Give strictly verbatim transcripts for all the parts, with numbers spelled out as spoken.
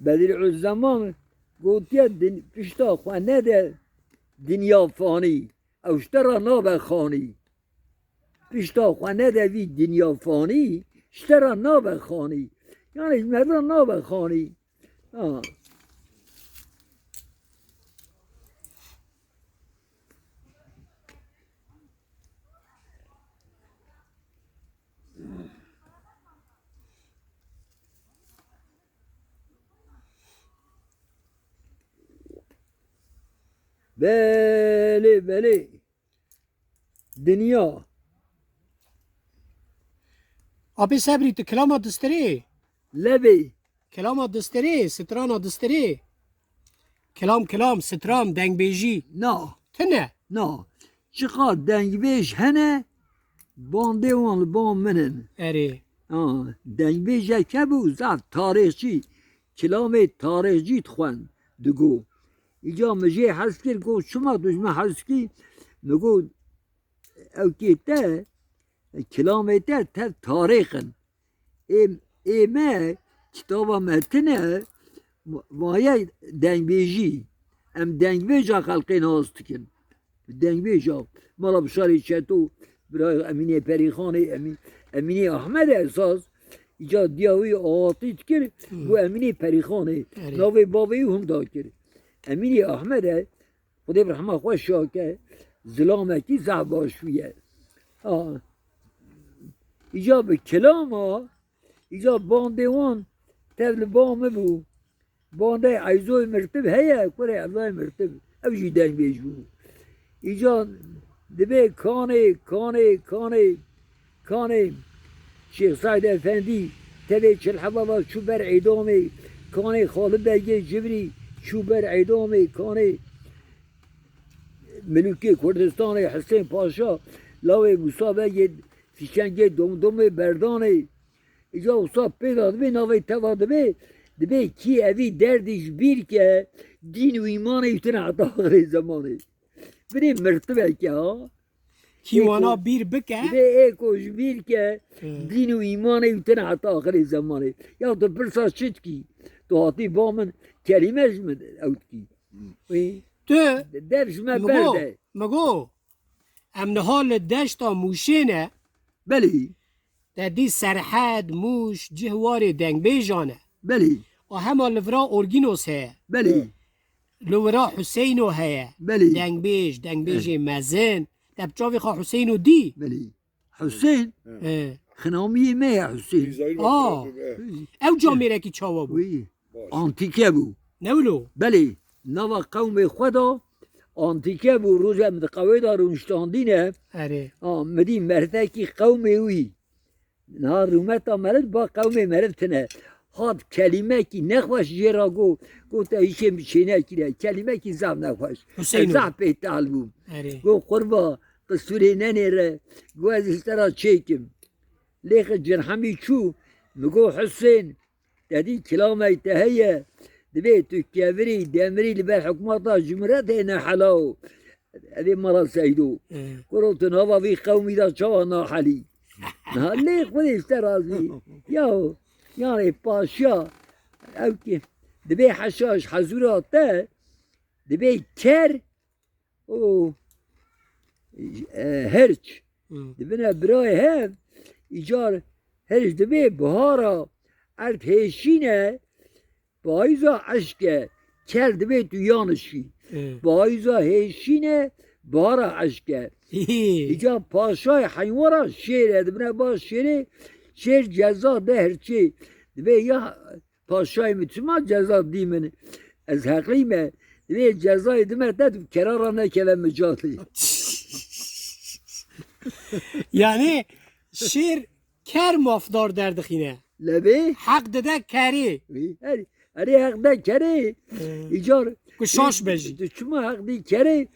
Bedîuzzeman gotiye, din-, pişta xwe nede dinya fanî, ew ji te re nabe xanî. Pişta xwe nede vî dinya fanî, ji te re nabe xanî. Yani ji me re nabe xanî. Ha. Belê, belê. Dinya. Apê Sebrî, tu kilama distirê? Lebê. Kilama distirê, strana distirê. Kilam, kilam, stran, dengbêjî. Na. Tune. Na. Çiqa dengbêj hene, bandê wan li ban min in. Erê. Ha, dengbêjek hebû, zaf tarîxçî, kilamê tarîxçî dixwend, digo. Îca min jê hez kir, got, "Çima tu ji min hez kî?" Min got, "Ew kê te, kilamê te tev tarîx in. Ê, ê me, kitaba me tune, maye dengbêjî. Em dengbêja xelkê nas dikin." Dengbêja mala Bişarê Çeto, birayê Emînê Perîxanê, Emî-, Emînê Ahmed esas, îca diya wî axatî dikir, Hmm. got Emînê Perîxanê. Erê. Navê bavê wî hûn dakir. Emînê Ahmed e, Xwedê bi rehma xwe şake, zilamekî zehf baş bûye. Ha. Îca bi kilama, îca bandê wan tev li ba min bû. Bandê Eyzoyê Mirtib heye, kurê Eyzoyê Mirtib. Ew jî dengbêj bû. Îca dibê kanê, kanê, kanê, kanê Şêx Seîd Efendî, tevê Çilhebaba çû ber Êdamê, kanê Xalid Begê Cibrî çû ber Êdamê, kanê Milûkê Kurdistanê Hisên Paşa, lawê Musa Begê fîşengê Domdomê Berdanê, îca wisa pê de dibê, navê teva dibê, dibê kî evî derdî ji bîr ke, dîn û îmanê wî tune heta axirê zemanê. Binê mirtibeke ha. Kî Ê wana ku bîr bike. Dibê ê ku ji bîr ke, Hı. dîn û îmanê wî tune heta axirê zemanê. Ya tu pirsa çi dikî? Tu hatî ba min kelîme ji min ew dikî. Wî Tu dev ji me mi go, berde. mi go, em niha li deşta Mûşê ne. Belê. Te dî Serhed, Mûş, cih warê dengbêjan e. Belê. A hema li vira Orgînos heye. Belê. Li vira Huseyno heye. Belê. Dengbêj, dengbêjê mezin. Te bi çavê xwe Huseyno dî? Belê. Husên, He. xinamiyê me ye Husên. Dîzayîn Aa. Ew camêrekî çawa bû? Wî. Antîke bû. Ne wilo? Belê, nava qewmê xwe de antîke bû. Roja min di qewê de rûniştandîne. Erê. A, min dî merivekî qewmê wî. Niha rûmeta meriv ba qewmê meriv tine. Hat kelîmekî nexweş jê re got, got, "Te îşê min çênekiriye." Kelîmekî zaf nexweş. Huseyno. Ez zaf pêtal bûm. Erê. Got, "Qurba, qisûrê nenêre." Got, "Ez ji te re çêkim." Lêxe Cirhemî çû, min got, "Husên, te dî kilamey te heye, dibê tu kevirî, demirî li ber hikûmeta cumhuriyetê nehela." Evê mala Seydo. Hı. Kuro tu nava vî qewmî de çawa nahelî? Niha lê Xwedê ji te razî. Ya, yani paşa, ew ki, dibê heşa ji hezûra te, dibê ker û, e, hirç. Hı. Dibine birayê hev, îcar hirç dibê bihara erd hêşîne, payîza eşk e, ker dibê tu yanişî. Hı. Payîza hêşîne, bihara eşk e. Hî. Îcar paşayê heywara şêr e, dibine ba şêrê, şêr ceza de hirçê. Dibê ya Paşayê min, çima ceza dî min? Ez heqlî me. Divê cezayê dime te, tu kerara nekeve micalê. Yani şêr ker mafdar derdixîne. Lebê? Heq dide kerê. Wî, her, herê heq de kerê. Hı. Îcar Ku şaş tu, bejî. Tu çima heq dî kerê?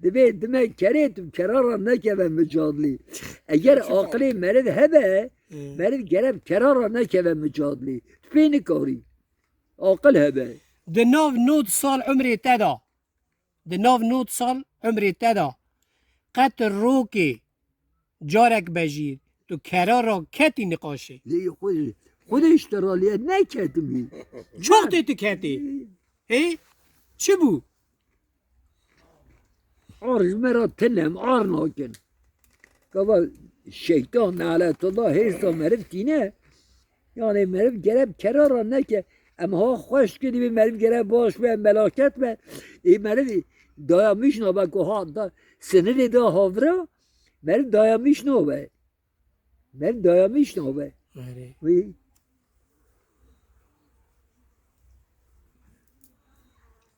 Divê dime kerê, tu kerara nekeve micalê. Eger aqilê meriv hebe, Hı. meriv gerek kerara nekeve micalê. Tu pê nikarî. Aqil hebe. Di nav nod sal umrê te de, di nav nod sal umrê te de, qet rokê carek be jî tu kerara ketî niqaşê? Lê xwe Xwedê ji te re lê neketimî. Çok tê tu ketî. Ê? Çi bû? Ar ji me re tinem, ar nakin. Gava şeytan, ne'letullah, hêrsa meriv tîne. Yani meriv gere bi kerara neke. Em ha xweş ki divê meriv gere baş be, melaket be. Ê meriv dayamiş nabe ku ha da, sinirê da havira, meriv dayamiş nabe. Meriv dayamiş nabe. Erê. Wî.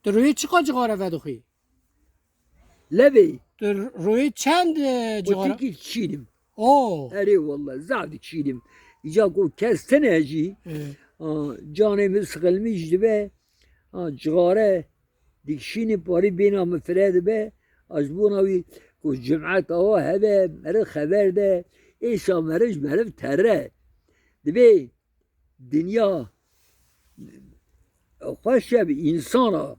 Tu rûyê çiqa cixare vedixwî? Levê. Tu rûyê çend, e, cixare? Gotikî dikişînim. Oo. Erê wallah, zaf dikişînim. Îca ku kes tine jî, Ê. a, canê min siqilmîş dibe, a, cixare dikişînim, parî bêna min fire dibe. A, ji bona wî ku cim'et awa hebe, meriv xeber de, êşa meriv ji meriv tere. Dibê dinya xweş e bi însana.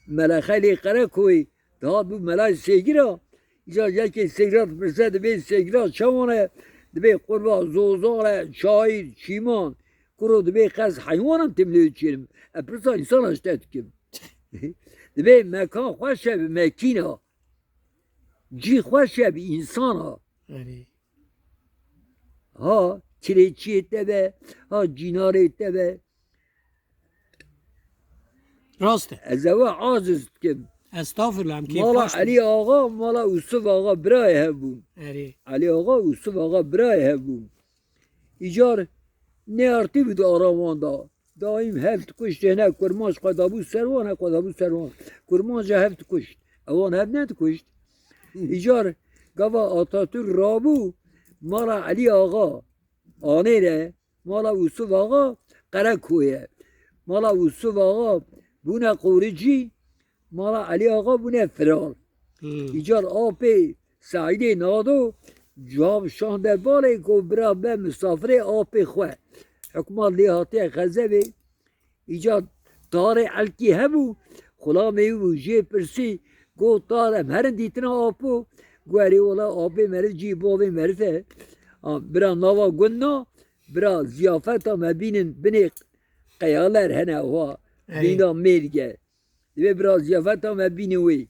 Mela Xelî Qerekoyî dihat bû melayê sêgira. Îcar yekê sêgira dipirse, dibê sêgira çawan e? Dibê qurba, zozan e, çayîr, çîman. Kuro dibê qez heywanan tim lê çêrim. E pirsa însana ji te dikim. Dibê mekan xweş e bi mekîna. Cî xweş e bi însana. Erê. Ha kirêçiyê te be, ha cînarê te be. Rast e. Ez ewe aciz dikim. Estağfurullah, em kêf Mala xweş Elî Axa, mala Ûsif Axa birayê hev bûn. Erê. Elî Axa, Ûsif Axa birayê hev bûn. Îcar nêartî bû di ara wan de. Daîm hev dikuşt, hene kurmanc xwe dabû ser wan, he xwe dabû ser wan. Kurmanca hev dikuşt. Ewan hev nedikuşt. Îcar gava Atatürk rabû mala Elî Axa. Anêre mala Ûsif Axa Qerekoye. Mala Ûsif Axa bûne qoricî, mala Elî Axa bûne firar. Hmm. Îcar apê Seîdê Nado cihab şande balê ku bira be misafirê apê xwe. Hikûmet lê hatiye Xezevê. Îca tarê elkî hebû, xulamê wî bû, jê pirsî, got, tar em herin dîtina apo. Got, erê wela apê meriv cî bavê meriv e. A, bira nava gund na, bira ziyafeta me bînin binê qeyaler hene wa, Erê. Bîna mêrge. Divê bira ziyafeta me bînin wê.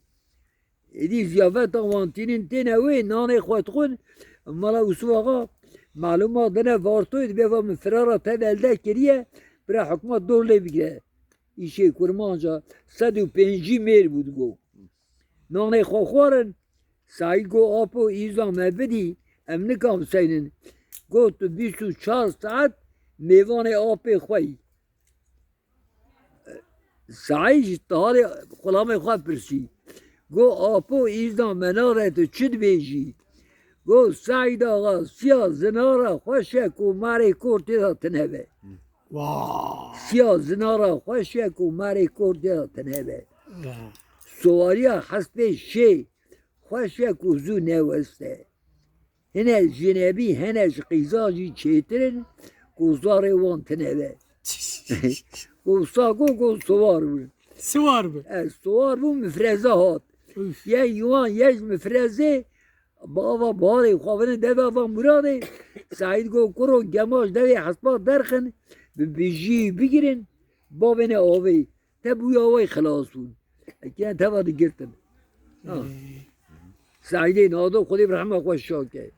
Êdî ziyafeta wan tînin têne wê, nanê xwe dixwin. Mala Ûsûf Axa malûma dine Vartoyê, dibê va min firara te elde kiriye, bira hikûmet dor lê bigire. Îşê kurmanca sed û pêncî mêr bû digo. Nanê xwe xwarin, Seîd got, apo îza me bidî, em nikam seynin. Got, tu bîst û çar saet mêvanê apê xwe yî. Seîd ji tarê xulamê xwe pirsî. Got, apo, îzna me nare, tu çi dibêjî? Got, Seîd axa, siya zinara xweş e ku marê kor tê de tine be. Vay. Siya zinara xweş e ku marê kor tê de tine be. Vay. Sowariya hespê şê xweş e ku zû neweste. Hine jinebî, hine ji qîza jî çêtir in ku zarê wan tine be. Ku sa ku, ku siwar bû. Siwar bû. Ez siwar bûm, mifreze hat. Üf. Yek ji wan, yek ji mifrezê, bava barê xwe bine deva va Muradê. Seîd got, kuro, gema ji devê hespa derxin, bi bijî bigirin, bavêne avê. Te bûya wê xilas bûn. Eke teva digirtin. Ha. Ee. Seîdê Nado, Xwedê bi rehma xwe şa ke.